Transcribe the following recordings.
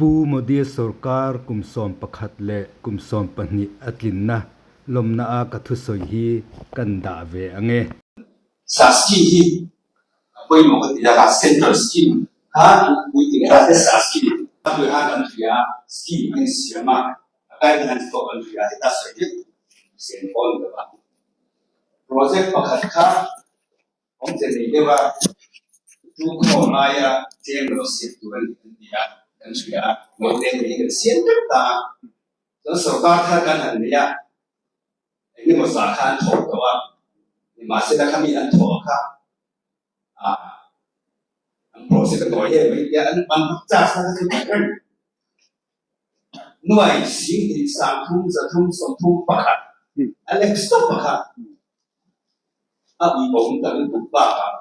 Pu Modi sorkar kum 11 leh kum 12 a tlinna lawmna a ka thusawi hi kan dah ve ang e. Sa scheme hi a pawimawh ka ti a, kha central scheme kha puitling ta te sa scheme a hnuai khan kan hria a, scheme an insiam a, a guidelines pawh kan hria a, heta sawi vek sen pawh a ni lo va. Project pakhat kha awmze nei deuh a, tu khawm aia tlem lo siam tur a ni kan ti a, kan hria a, lo tlem nei hi kan siam vek ta a, chuan sorkar thar kan han nei a, Engemaw zah kha an thawh tawh a, nimahsela khami an thawh kha ah an project a tawi em mai tia an an charge na kha chu tak reng. Nuai 10,000 30 331 a lek stop a kha a ui bo ang tak lutuk bakah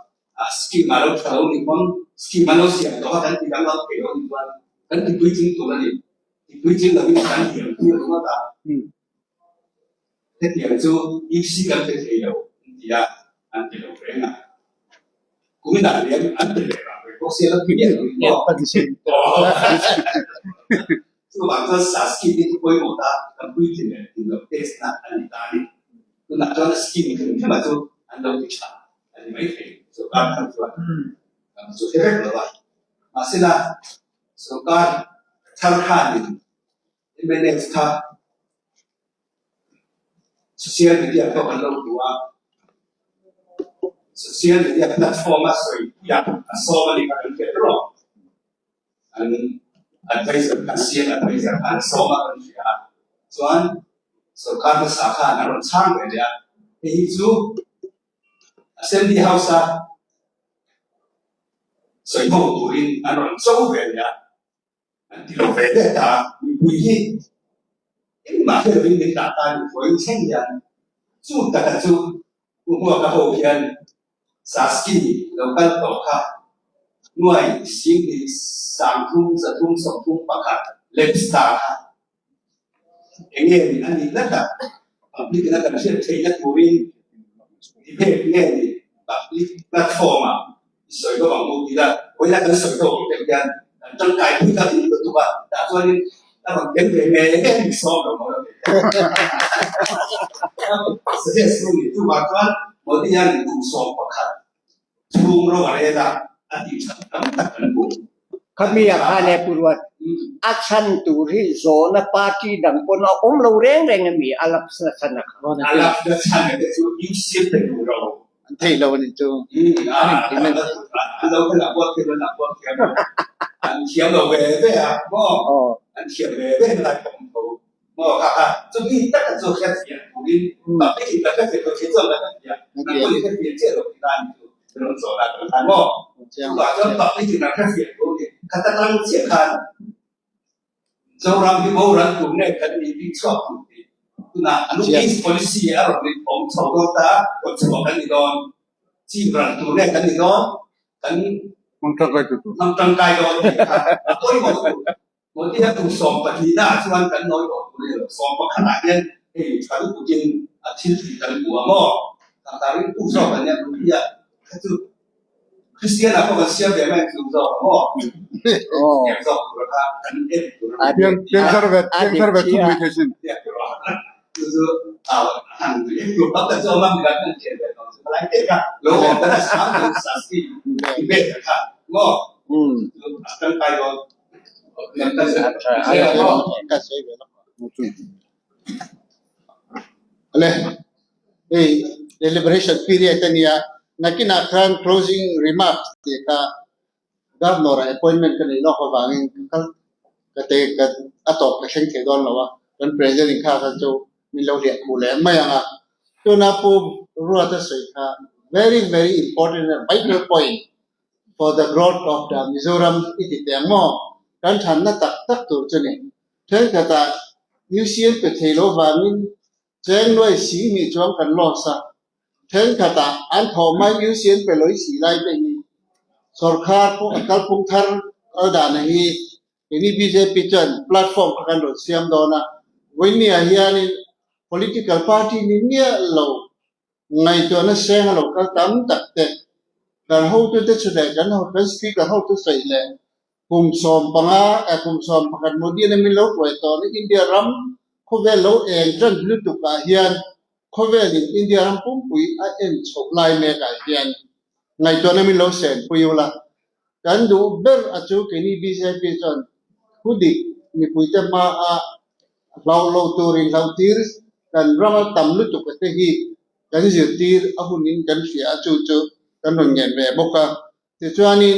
ah scheme a lo tha lo ni pawn scheme an lo siam tawh a kan ti danglam thei lo ni chuan kan ti puitling tur a ni. Ti puitling lovin kan thiam tir ringawt a. Hetiang chu UC kan pe thei lo an ti a, an ti lo reng a. Kuminah lian an pe leh rah ve bawk sia la ti miah lo in maw? Chuvang chuan sa scheme hi chu pawimawh ta kan puitlin leh tlin loh test na a ni ta a ni. Tunah chuan a scheme hrim hrima chu an lo ti tha a ni maithei sorkar thar chuan kan chu hre vek lo a. Mahsela sorkar thar khanin mnf kha social media pawh kan lo hmu a, social media platform a sawi piah a sawm a ni kha kan hriat rawh. An advisor khan CM advisor khan a sawm a kan hria a, chuan sorkar hmasa khan a rawn chhang ve leh a, hei hi chu Assembly House a sawi ho turin an rawn cho ve leh a. An ti lo ve ve ta, mipui hi engmah hre lovin min dah ta ni vawiin thleng hian chu taka chu Pu Hmuaka ho hian Saski lo kal tawh kha nuai 10,000 3 331 Lepstar kha enge ni a nih nata public ina kan hriat theihna turin debate nge ni public platform ah i sawi deuh ang u tih a, vawiina kan sawi deuh ang deuh hian kan tangkai pui ta ring lutuk a, tah chuanin a rawn tel ve ngei ngei ni sawm lo maw lo ti suggest tu ni chuvang chuan Modi hian kum 11 chhung ro a rel a, a tih that tam tak kan hmu. Khami ah khan e Pu Ruat, a chhan tur hi zawhna party dang pawn a awm lo reng reng a mi a lapse na chhan a kha. A lapse na chhan te chu UCM pe duh lo. An thei lo a ni chu. An lo khan a buat thiam an a buat thiam lo. An thiam lo ve ve a maw? An thiam ve ve na lai pawh an tho. Maw kha kha chumi taka chu hriat fiah turin public in kan hre fiah lo thei chuan kan hre fiah. Nang pawhin hre fiah chiah lo tih dan chu ka rawn zawh dan kan khan maw? Chuvang chuan public in an hre fiah tur a ni. Khat atang chiah khan Zoram hi boral tur nge kan nih bik chhuak tur tih tunah a Look East policy a rawn awm chho dawn ta, rawn chhuah kan ni dawn. Chim ral tur nge kan ni dawn, kan hmang tangkai dawn tih kha a pawimawh lutuk. Modi a kum 12 ah chuan kan nawi tawh tur a ni lo. 11 ah hian hei tha lutukin a thil tih kan hmu ang aw. Tangkarin tu zawk an nia Modi a kha chu Kristian ah pawh kan siam ve mai ang zawk ang aw. Siam zawk tur kha kan en tur a ni. Piangthar ve piangthar ve thum mai thei sin. Chu chu a han en tur tam tak chu a awm a, midang kan thiam ve tawh chu palai te kha lo awm ta na sang tur sasti debate kha maw chu a tangkai dawn. Ale hei deliberation period a nia nakinah khan closing remarks tih kha governor ah appointment ka neih lawk avangin ka kal ka te ka a tawp ka thleng thei dawn lo a kan president in kha kha chu min lo hliah khuh leh mai ang a tuna Pu Ruata sawi kha very very important and vital point for the growth of the Mizoram i ti teh ang maw? Kan thanna tak tak tur chu ni. Thenkhatah UCN pe thei lo vangin cheng nuai 10,000 chuang kan loss a, thenkhatah an thawh mai UCN pe lawih si lai te hi sawrkhar pawh a kalphung thar kal dana hi keini bjp chuan platform kha kan rawn siam dawn a, vawinia hianin political party ni miah lo Ngaihtuahna seng a lo kal tam tak te, kan hotute chu leh kan kan speaker hotu sawi leh Kum 15 kum 11 Modi in min lo hruai tawh na India ram khawvel lo eng tan lutuk ah hian khawvel in India ram pumpui a en chhoh lai mek ah hian ngaihtuahna min lo sen pui ula. Kan duh ber a chu keini bjp chuan thudik mipuite hma a hlauh lo turin hlauhtir kan rama tam lutuk a te hi kan zirtir a hunin kan hria a chu chu kan rawn ngen ve bawk a. Tichuanin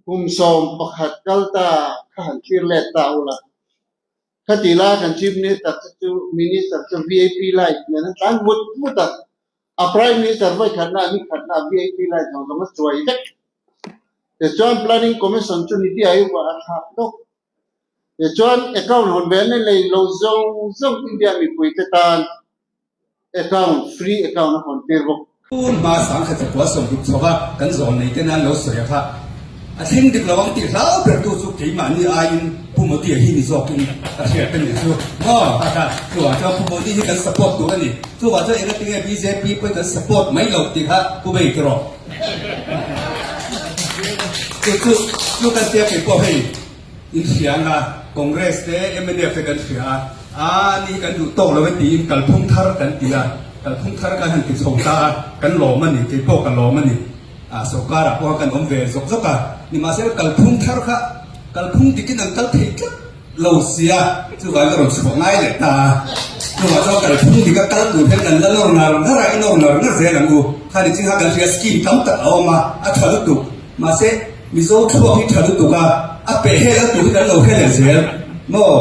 kum 11 kal ta kha han thlir let ta ula. Khati lai kan Chief Minister te chu Minister chu vip light nen an tlan vut vut a, a Prime Minister vawikhatna ni khatna vip light zawng zawng a chuai vek. Tichuan Planning Commission chu Niti Aayog ah a thlak dawk. Tichuan account hawn ve an nei lo zawng zawng India mipui te tan account free account a hawn tir bawk. Tun hma 10,160 chhawk a kan zawn nei te nan lo sawi a kha a thleng dik lo ang tih hlau ber tu chu keimahni aiin Pu Modi-a hi ni zawkin ka hriat a nih chu maw kha kha chuvang chuan Pu Modi hi kan support tur a ni chuvang chuan engatinge bjp pawhin kan support mai lo tih kha Pu Bei ti rawh chu chu chu kan tia kei pawh hei in hria anga Congress te mnf te kan hria a a ni hi kan duh tawk lo e tiin kalphung thar kan ti a kalphung thar kan han ti chho ta a kan lawm a ni kei pawh ka lawm a ni a sorkar ah pawh kan awm ve zawk zawk a nimahsela kalphung thar kha kalphung dikin an kal thei tlat lo sia chuvang ka rawn chhuah ngai leh ta a chuvang chuan kalphung dika kal tur hian kan la nawr ngar ngar a i nawr ngar ngar zel ang u khani chingha kan hria scheme tam tak a awm a a tha lutuk mahse Mizo thluak hi tha lutuk a a peh hel a tur hi kan lo hre leh zel maw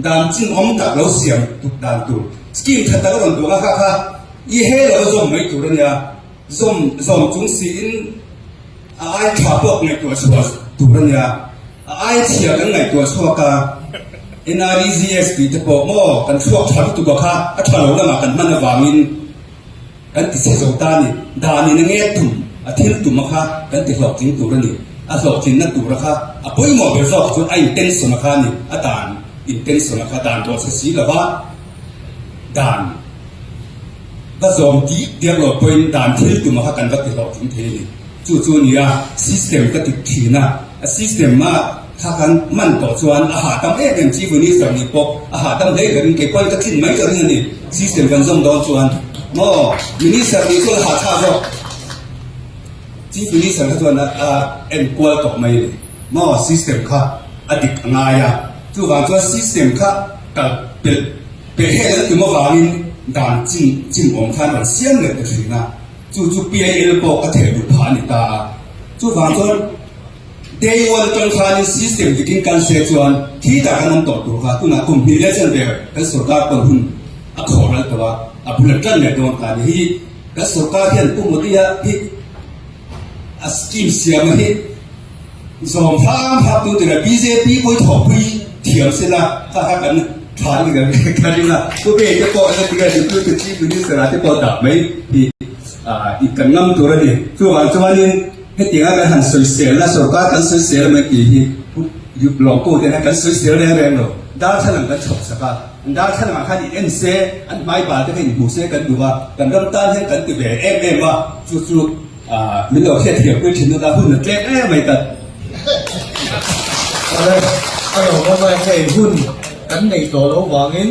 dan chin awm tak lo siam tuk dan tur scheme tha tak a rawn duang a kha kha i he lo a zawm mai tur a nia zawm zawm chung siin a ai tha pawh ngaihtuah chhuah tur a nia a ai chhia kan ngaihtuah chhuak a NREGS tih te pawh maw kan thluak tha lutuk a kha a tha lo lamah kan hman avangin Kan ti chhe zo ta a ni. Dan in a nge tum, a thil tum a kha kan ti hlawhtling tur a ni. A hlawhtlinna tur a kha a pawimawh ber zawk chu a intention a kha a ni. A dan intention a kha dan ruah chhe si lova dan va zawm dik diak lo pawhin dan thil tum a kha kan va ti hlawhtling thei a ni. Chu chu a ni a system ka ti thin a. A system a kha kan man tawh chuan a hahdam em em Chief Minister nih pawh a hahdam hle ber in kei pawhin ka tlin mai ka ring a ni system kan zawm dawn chuan maw Minister nih chuan a hahthlak zawk Chief Minister kha chuan a enkual tawh mai a ni maw system kha a dik a ngai a chuvang chuan system kha kal pelh pelh hel a tum avangin dan chin chim awm khan rawn siam leh ta thin a. Chu chu PIL pawh ka theh duh phah a ni ta a. Chuvang chuan day one atang khanin system dikin kal se chuan khi tak an awm tawh tur kha tunah kum hnih leh chen vel kan sorkar pawn hun a khawh ral tawh a, a bul a tan leh dawn ta a ni hi. Kan sorkar hian Pu Modi-a hi a scheme siam a hi zawm hram hram tu tura bjp pawh hi thawhpui thiam se la kha kha kan tha ni ka ring a. Pu Bey te pawh enga Deputy Chief Minister ah te pawh dah mai hi i kan ngam tur a ni. Chuvang chuanin hetianga kan han sawisel a sorkar kan sawisel mai tih hi Pu Lawngko te hian kan sawisel reng reng lo. Darthlalang kan chhawp sak a, an darthlalang ah khan in en se, an hmai bal te kha in hmu se kan duh a, kan ram tan hian kan ti ve em em a, chu chu Min lo hriat thiam pui thin nula hun a tlem em mai tat. Awle, a lo awm a, hei hun kan neih tawh loh vangin.